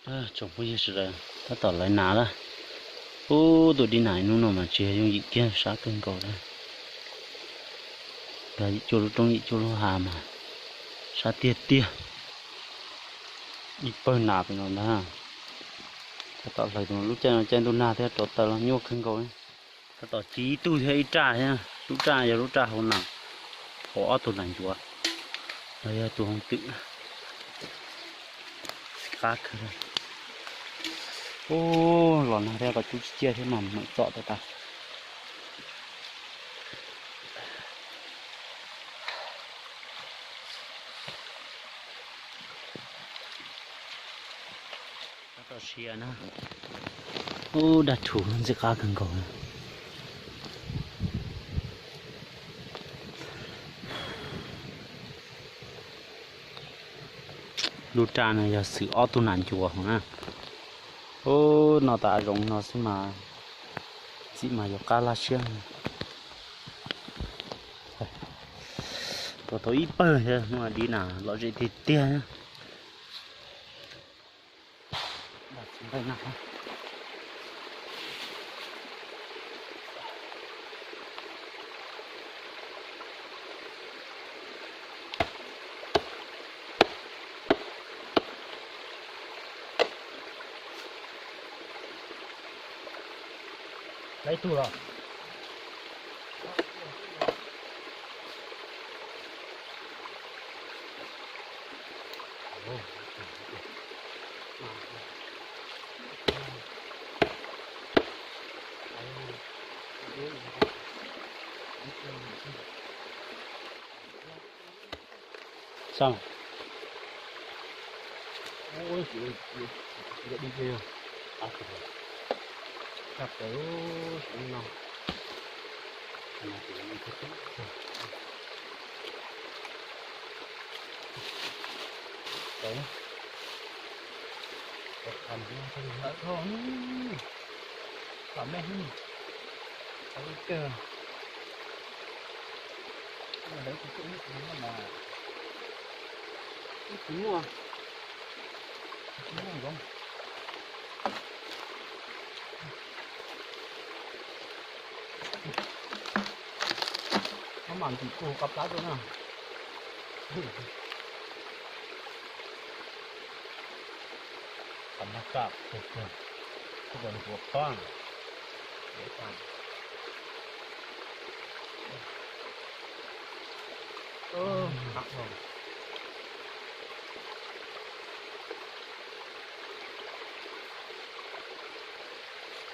Tsoom phooj ywg sawv daws, tab tom lawv nas lawm. Ub, tus dib nas hnub no mas tsis yog yooj yim kiag, sab kawg nkaus li. Yog yim cuaj lub roob yim cuaj lub hav mas sab tiag tiag. Ib pawg nas pem no ntag. Tab tom hlawv tus no, lub caij no caij ntuj nag thiab rau taws los nyuaj kawg nkaus li. Tab tom ci ib tug thiab ib raj thiab, lub raj yog lub raj hauv nas, hauv ob tug nas ncuav, los yog tus hauv twm. Qab kawg. Ub, los nag thiab, qhov cub tsis ciaj thiab mas mam txom tas tas. Tab tom sia na. Ub, dab rhuv ntxim qab kawg nkaus. Lub raj no yog xwm ob tug nas ncuav hauv na. Ub, no tas zoov no xwb mas txim mas yuav qab laj siab. Tua tau ib pawg thiab, dib nas lom zem tiag tiag. Lawv ib tug los. Xab, ub, dib peb yog, tshaj plaws, no. Lawm dhau, tom mej, tau ib kawg. Lawv tus tuaj ib tug no mas ib tsis muaj, tsis muaj nkaus. Maj mam ntxim pug qab plab tuaj na. Qab plab kawg kawg, kuj pom ntuav khob.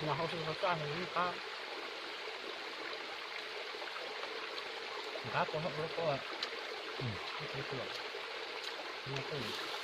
Mas hauv su hauv txaj hauv lub qab, nqab kua hauv lub qab, ib tug tuaj, no tuaj.